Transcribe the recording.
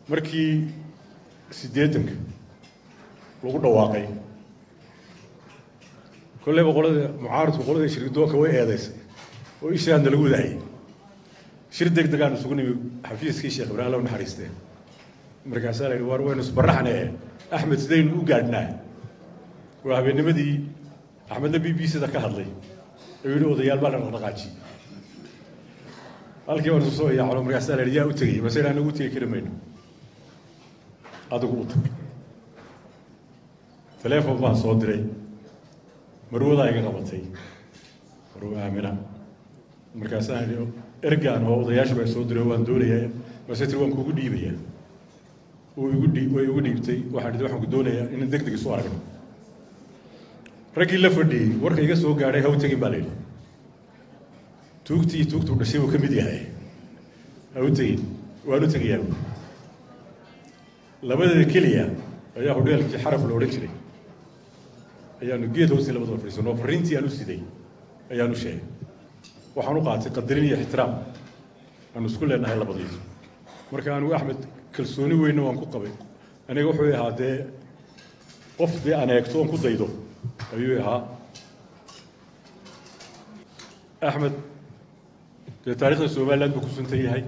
Markii 80-ka lagu dhawaaqay, kolleyba qolada mucaaradku, qolada shirgidoonka way eedaysay oo ishaadna lagu wadaayay. Shir deg degaan isugu nimi xafiiskii Sheekh Ibraahim, alla u naxariistee. Markaasaa la yidhi, war waynu isbaraxne, Axmed sidaynu u gaadhnaa? Waa habeennimadii Axmedna BBC da ka hadlay oo yidhi odayaal baa la dhaqdhaqaajiyey. Halkii baan isu soo yaacno. Markaasaa la yidhi, yaa u tegey? Mase anagu u tegi kari mayno, adigu u tag. Teleefon baan soo diray, marwadaa iga qabatay, marwo Aamina. Markaasaan idhi, ergaan oo odayaashu baa soo diray, waan doonayaa. Mase tiri, waan kugu dhiibayaa. Wuu igu dhii, way igu dhiibtay. Waxaan idhi, waxaan ku doonayaa inaan deg deg isu aragno. Raggii la fadhiyey warka iga soo gaadhay, ha u tegin baa la yidhi, tuugtii tuugtuu dhashay buu ka mid yahay, ha u tegin. Waan u tegayaa buui. Labadeeda keliya ayaa hodheelkii Xaraf la odhan jiray ayaanu geed hoosti labadaba fadhiisanoo farriintii aan u siday ayaanu sheegay. Waxaan u qaatay qadarin iyo ixtiraam aanu isku leenahay labadiisu. Marka anigu Axmed kalsooni weynna waan ku qabay. Aniga wuxuu ahaa dee qof dee aan eegto oon ku daydo ayuu ahaa Axmed. Dee taarikhda Somaliland buu ku suntan yahay.